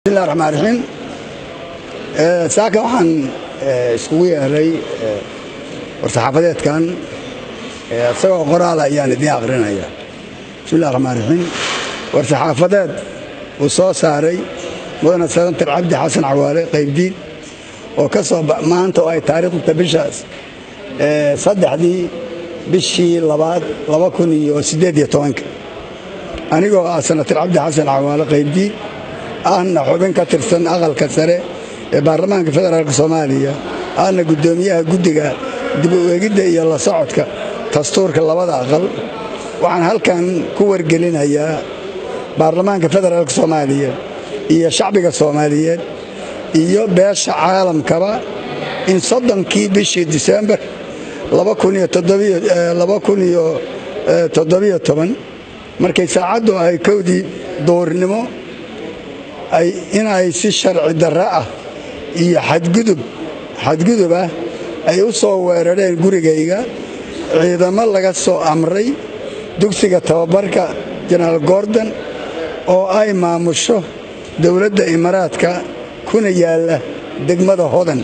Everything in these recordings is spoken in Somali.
Bismillahi raxmaan raxiim. Saaka waxaan iskugu yeeray war-saxaafadeedkan, isagoo qoraala ayaan idiin aqrinaya. Bismillahi raxmaan raxiim. War-saxaafadeed uu soo saaray mudane Senator Cabdi Xasan Cawaale Qaybdiid oo ka soo maanta oo ay taariikhda bishaas 3-dii bishii 2aad 2018-ka, anigoo ah Senator Cabdi Xasan Cawaale Qaybdiid, ahna xubin ka tirsan Aqalka Sare ee Baarlamaanka Federaalk Soomaaliya, ahna guddoomiyaha guddiga dib u eegidda iyo la socodka dastuurka labada aqal, waxaan halkan ku wargelinayaa Baarlamaanka Federaalk Soomaaliya iyo shacbiga Soomaaliyeed iyo beesha caalamkaba in 30-kii bishii Disembar 2017, markay saacaddu ahay 1-dii duhurnimo, in ay si sharci darro ah iyo xadgudub ah ay u soo weerareen gurigayga ciidamo laga soo amray dugsiga tababarka Jenaraal Gordon oo ay maamusho dowladda Imaaraadka, kuna yaalla degmada Hodan,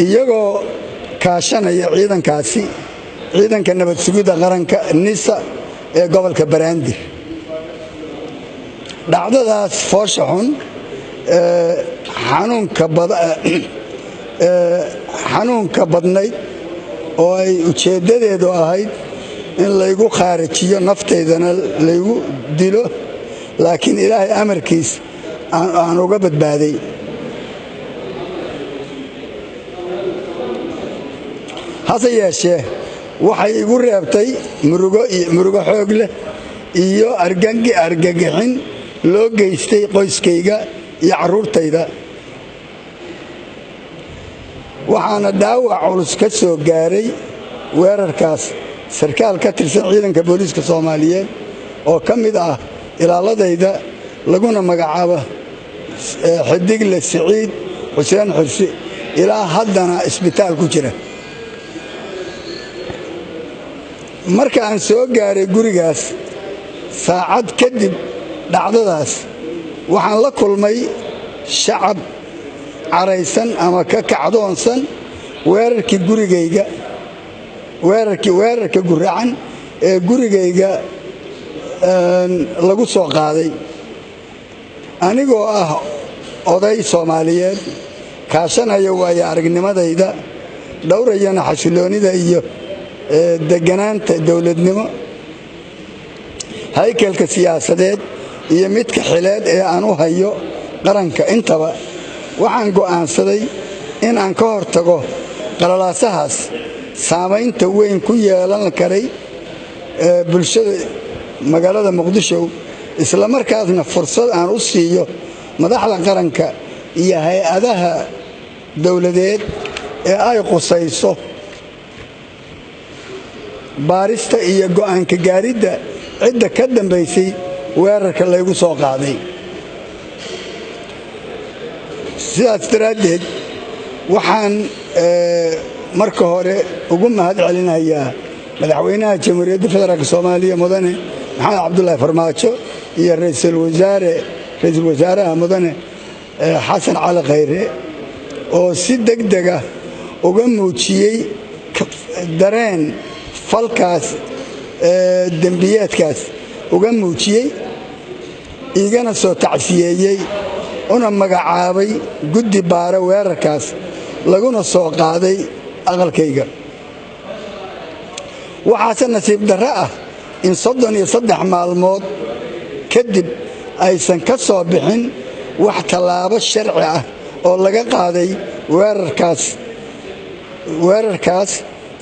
iyagoo kaashanaya ciidankaasi ciidanka nabad sugidda qaranka NISA ee gobolka Banaandir. Dhacdadaas foosha xun, xanuunka badnayd oo ay ujeeddadeedu ahayd in laygu khaarijiyo, naftaydana laygu dilo, laakiin Ilaahay amarkiis aan uga badbaaday. Hase yeeshee, waxay igu reebtay murugo xoog leh iyo argagixin loo geystay qoyskayga iyo carruurtayda, waxaana dhaawac culus ka soo gaaray weerarkaas sarkaal ka tirsan ciidanka booliiska Soomaaliyeed oo ka mid ah ilaaladayda, laguna magacaabo Xidigle Siciid Xuseen Xirsi, ilaa haddana isbitaal ku jira. Marka aan soo gaaray gurigaas saacad kadib dhacdadaas, waxaan la kulmay shacab caraysan ama ka kacdoonsan weerarkii gurigayga, weerarkii weerarka guracan ee gurigayga lagu soo qaaday. Anigoo ah oday Soomaaliyeed, kaashanaya waayo aragnimadayda, dhowrayana xasiloonnida iyo deganaanta dowladnimo, haykalka siyaasadeed iyo midka xileed ee aan u hayo qaranka intaba, waxaan go'aansaday in aan ka hortago qalalaasahaas saamaynta weyn ku yeelan karay bulshada magaalada Muqdisho, islamarkaasna fursad aan u siiyo madaxda qaranka iyo hay-adaha dowladeed ee ay qusayso baarista iyo go'aanka gaaridda cidda ka dambaysay weerarka laygu soo qaaday. Sidaas daraaddeed, waxaan marka hore ugu mahad celinayaa Madaxweynaha Jamhuuriyadda Federaalk Soomaaliya, Mudane Maxamed Cabdulaahi Farmaajo, iyo ra-iisul wasaaraha, Mudane Xasan Cali Khayre, oo si deg dega uga muujiyey dareen falkaas dembiyeedkaas uga muujiyey, igana soo tacsiyeeyey, una magacaabay guddi baara weerarkaas laguna soo qaaday aqalkayga. Waxaase nasiib darro ah in 33 maalmood kadib aysan ka soo bixin wax tallaabo sharci ah oo laga qaaday weerarkaas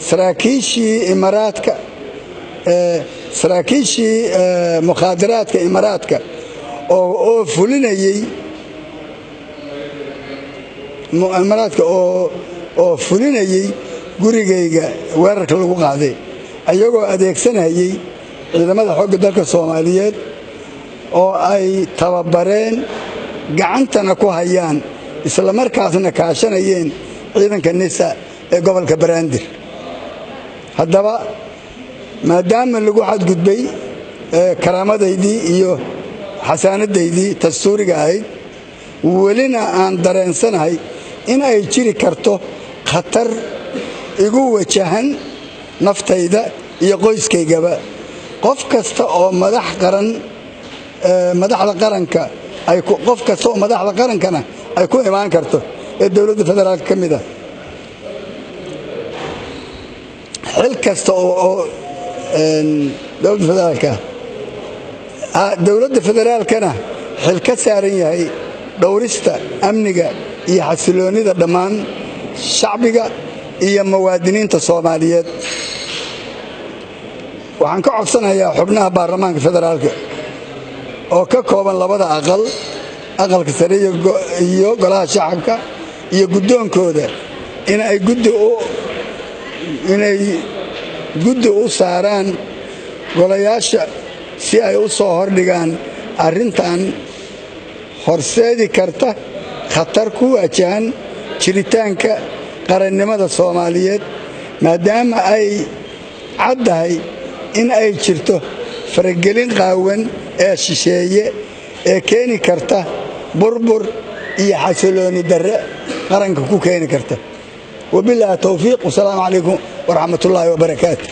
saraakiishii Imaaraadka, saraakiishii mukhaadaraadka Imaaraadka oo fulinayey Imaaraadka oo fulinayey gurigayga weerarka lagu qaaday, ayagoo adeegsanayay ciidamada xoogga dalka Soomaaliyeed oo ay tababareen, gacantana ku hayaan, islamarkaasna kaashanayeen ciidanka NISA ee gobolka Banaandir. Haddaba, maadaama lagu xadgudbay Karaamadaydii iyo xasaanadaydii dastuuriga ahayd, welina aan dareensanahay in ay jiri karto khatar igu wajahan naftayda iyo qoyskaygaba, qof kasta oo madax qaran, madaxda qaranka, qof kasta oo madaxda qarankana ay ku imaan karto ee dowladda federaalka ka mid ah, xil kasta oo dowladda federaalka, dowladda federaalkana xil ka saaran yahay dhowrista amniga iyo xasiloonnida dhammaan shacbiga iyo muwaadiniinta Soomaaliyeed. Waxaan ka codsanayaa xubnaha baarlamaanka federaalka oo ka kooban labada aqal, aqalka sare iyo golaha shacabka, iyo guddoonkooda inay guddi u saaraan golayaasha si ay u soo hordhigaan arrintan horseedi karta khatar ku waajahan jiritaanka qarannimada Soomaaliyeed, maadaama ay caddahay in ay jirto faragelin qaawan ee shisheeye ee keeni karta burbur iyo xasilooni darre qaranka ku keeni karta. Wabilaahi towfiiq, wasalaamu calaykum waraxmatullaahi wabarakaatu.